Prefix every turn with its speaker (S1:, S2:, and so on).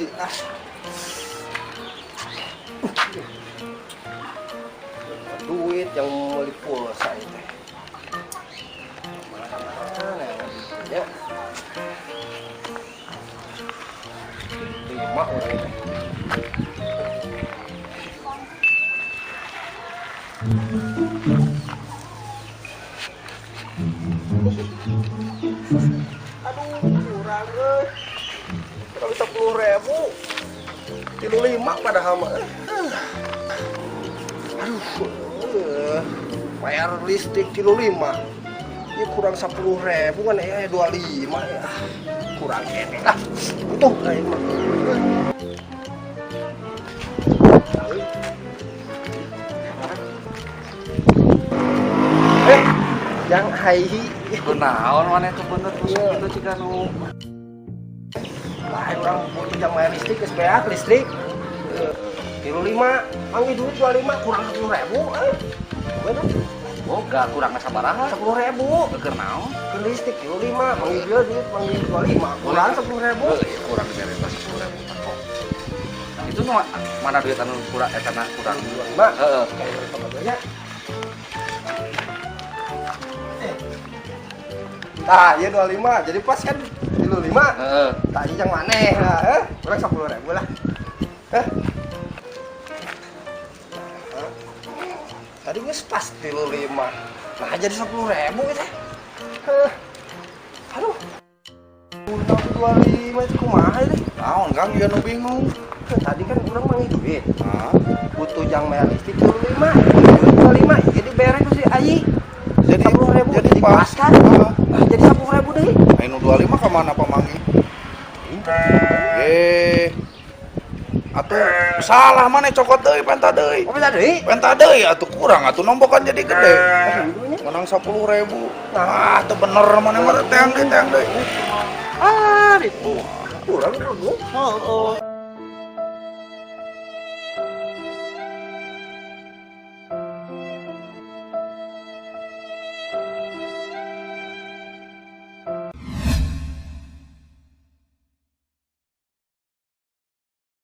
S1: Deui ah. Duit yang beli pulsa itu. Mana ya? Lima orang itu. Aduh, kurang euy. Kurang 10.000. 35 padahal mah. Aduh, bayar listrik 35. Ini kurang 10.000 kan ya 25 ya. Kurang kene lah. Butuh lah ini mah. Yang hai
S2: Kunaon maneh teh bener tusuk kitu ciga nu
S1: lain orang butuh jam bayar listrik geus beak listrik. 35, manggih duit 25 kurang 10.000 Bener?
S2: Boga kurang sabaraha?
S1: 10.000.
S2: Keur naon?
S1: Keur listrik 35, manggih dia duit manggih 25 kurang 10.000.
S2: Heuh, kurang dibere 10.000 kok. Itu nu mana duit anu kurang eta na kurang
S1: 25.
S2: Heeh.
S1: Kayak tah, ieu 25. Jadi pas kan 35.
S2: Heeh.
S1: Tah ieu yang maneh lah, kurang 10.000 lah. Tadi geus pas 35. Nah, jadi 10.000 gitu. Aduh. Kurang 25 itu kumaha ieu teh?
S2: Naon Kang ieu nu bingung.
S1: Tadi kan urang manggih duit.
S2: Hah?
S1: Butuh jang bayar listrik 35. Duit 25 jadi bere ku si Ayi.
S2: Jadi
S1: 10.000
S2: jadi
S1: jadi pas kan?
S2: Heeh.
S1: Nah, jadi 10.000 deui.
S2: Anu 25 ka mana pamanggih? Atuh salah maneh cokot deui penta deui.
S1: Oh, penta deui?
S2: Penta deui atuh kurang atuh nombokan jadi gede. Menang 10.000. Ah, teu bener maneh mah teang deui teang deui.
S1: Ah, itu kurang dulu.
S2: Heeh.